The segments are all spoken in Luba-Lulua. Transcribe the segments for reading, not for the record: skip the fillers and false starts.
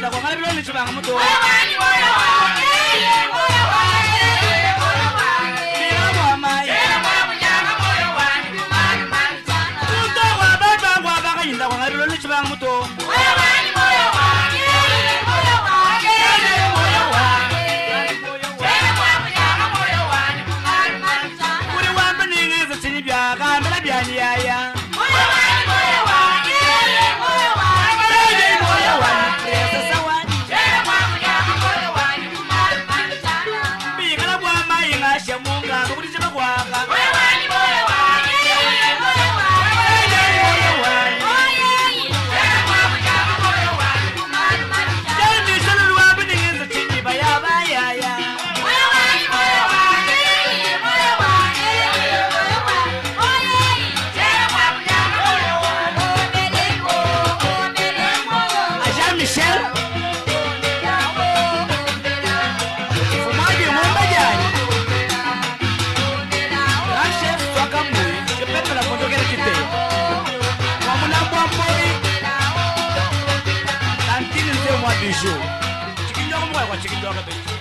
Bakayinda kwangala bilonde chibanga muto. Bikala bwa mai. Muto kwa baba kwa bakayinda kwangala bilonde chibanga muto. Kuri wambe ningeza chini bya kambela byani yaya. Bikala bwa mai ngasha munga kuti chibakwaka. Jean Michel Fumadi Mumbajani Grand chef Twakambui Chipepela kondokela chipe Mwamulambwa mboi Tantine nze mwa bijou Chikinjoko mwa kwa chikinjoko bechu.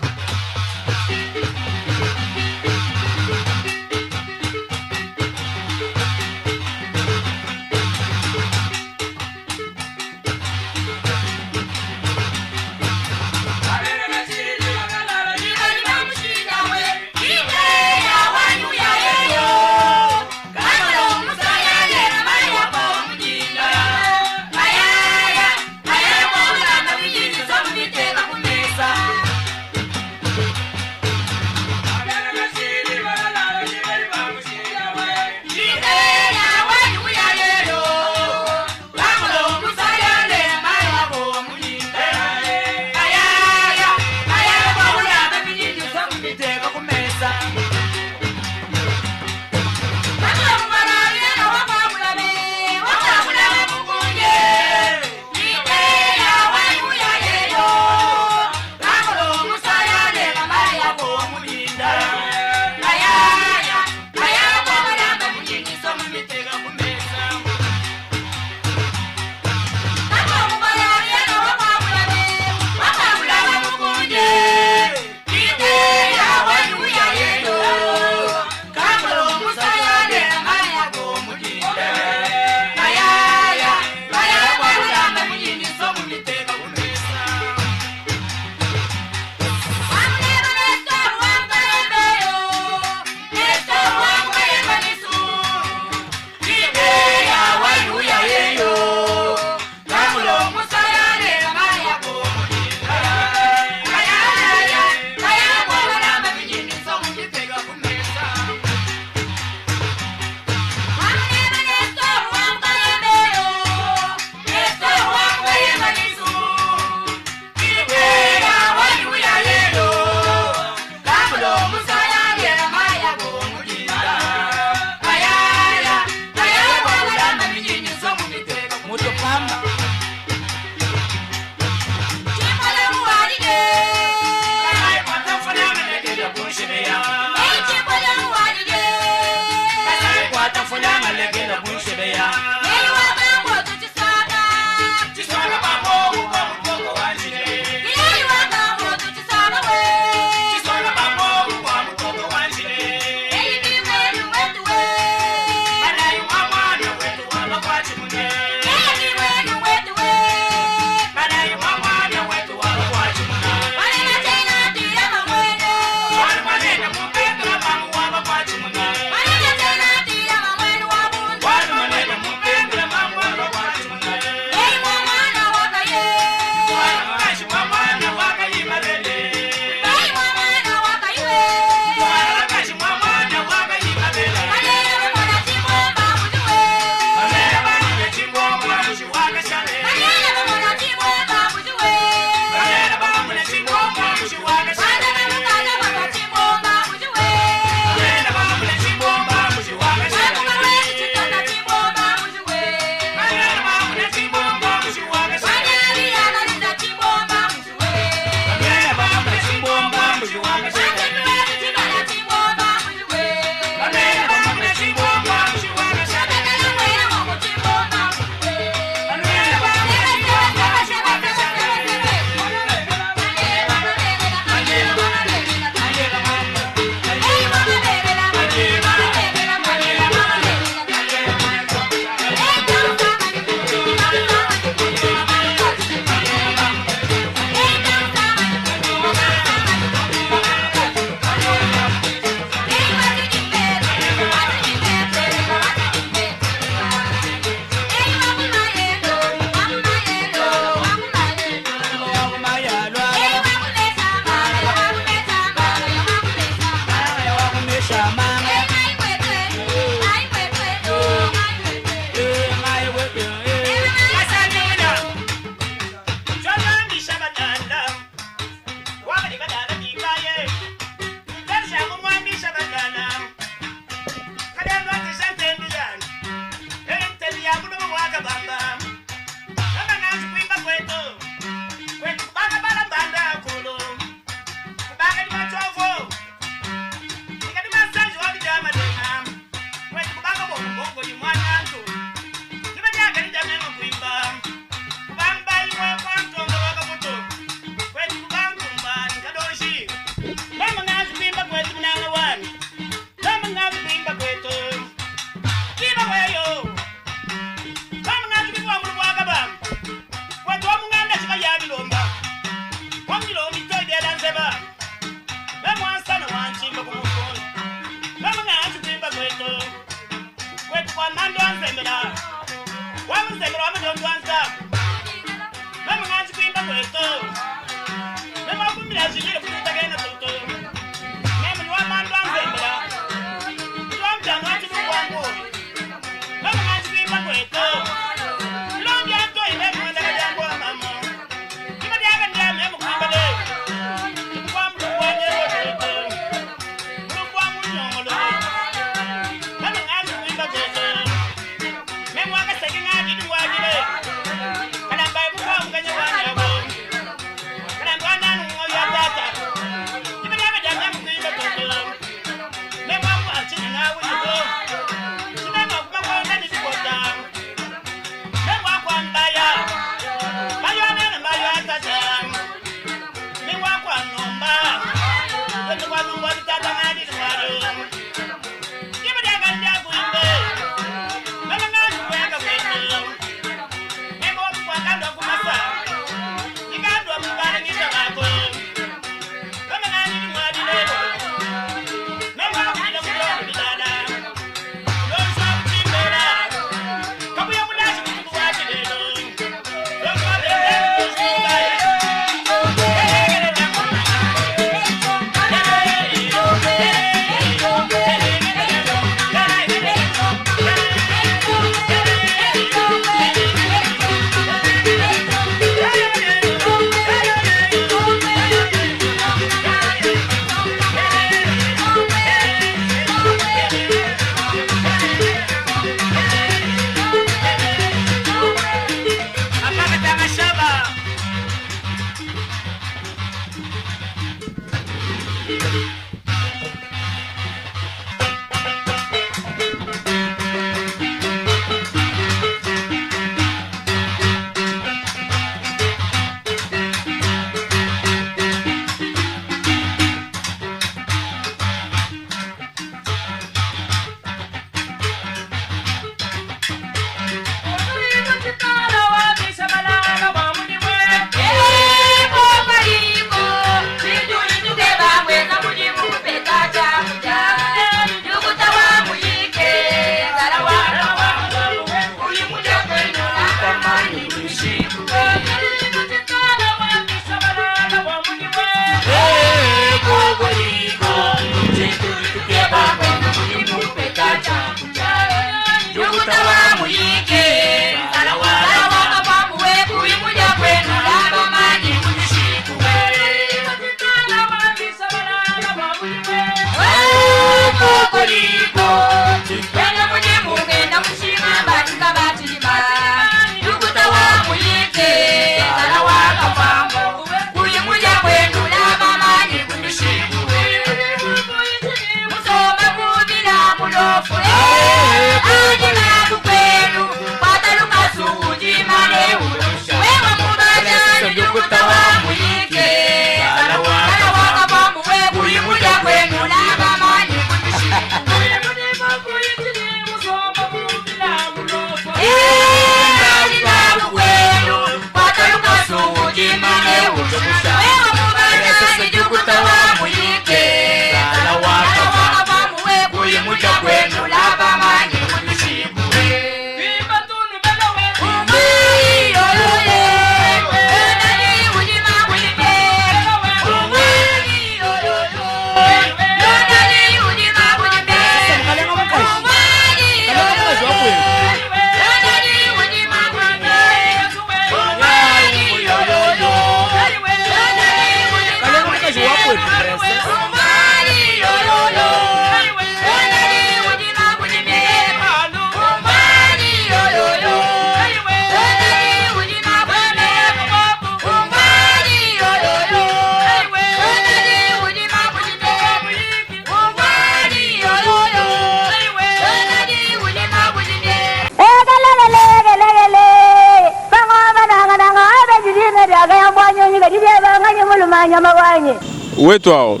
Wetuawu,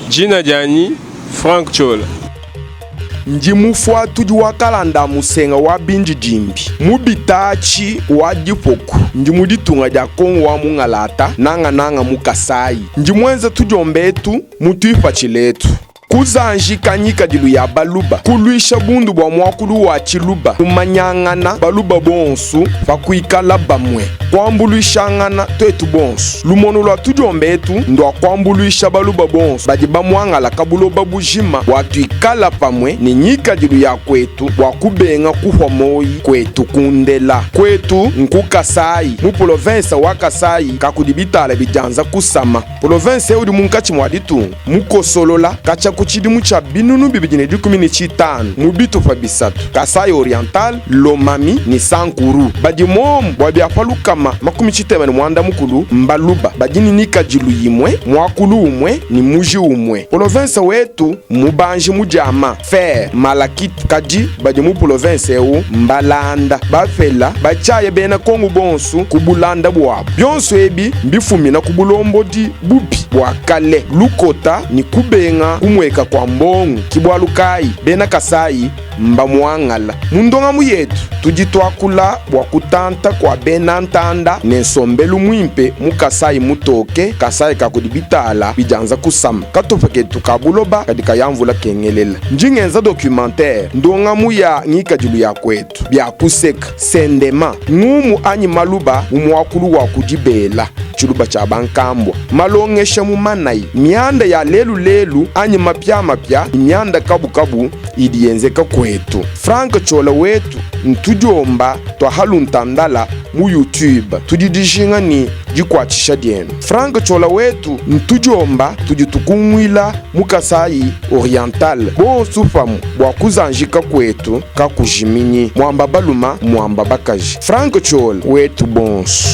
dina dianyi Franck Ciola. Ndi mufuatudi wa kalanda a musenga wa bindidimbi mu bitaatshi wa dipoku. Ndi mu ditunga dia Kongo wa mungalata, nangananga mu Kasayi. Ndi muenza tudiomba etu mu tuipatshila etu. Kuzanjika ngikadilu ya Baluba, kuluisha bundu bua muakulu wa Tshiluba, kumanyangana Baluba bonsu pa kuikala bamue, kuambuluishangana tuetu bonsu. Lumonu lua tudiomba etu ndua kuambuluisha Baluba bonsu badi bamuangalaka buloba bujima bua tuikala pamue ne ngikadilu ya kuetu bua kubenga kuhua moyi kuetu kundela. Kuetu nku Kasayi, mu polovensa wa Kasayi kakudi bitala bidianza kusama. Polovense eu udi munkatshi mua ditunga, mukosolola katshia ku tshidimu tshia 2015 mu bitupa bisatu, Kasaï-Oriental, Lomami ne Sankuru. Badi momu bua bia pa 60 mbaluba badi ne ngikadilu imue, muakulu umue ne muji umue. Polovense wetu mmubanji mu diama, fer, malachite, kadi badi mu polovense eu mbalanda, bapela, batshiaya bena Kongo bonsu ku bulanda buabu. Bionso ebi mbifumina ku bulombodi bubi bua kale, lukota ne kubenga kumueka kua mbongo. Ki bualu kayi bena Kasayi mbamuangala. Mu ndongamu yetu tudi tuakula bua kutanta kua bena ntanda ne nsombelu muimpe mu Kasayi mutoke, Kasayi ka kudi bitala bidianza kusama. Katupa ketu ka buloba kadi kaya mvula kengelela. Ndi ngenza documentaire, ndongamu ya ngikadilu ya kuetu, bia kuseka, sendema, ngumu anyi maluba mu muakulu wa ku dibela, tshiluba tshia bankambua, malongesha mu manayi, mianda ya lelu lelu anyi mapiamapia ne mianda kabukabu idi yenzeka kuetu. Franck Ciola wetu ntudiomba tua haluntandala mu YouTube. Tudi dijinga ne dikuatshisha dienu. Franck Ciola wetu ntudiomba tudi tukunguila mu Kasaï Oriental bonsu pamue bua kuzanjika kuetu kakujiminyi. Muamba baluma muamba bakaji. Franck Ciola wetu bonsu.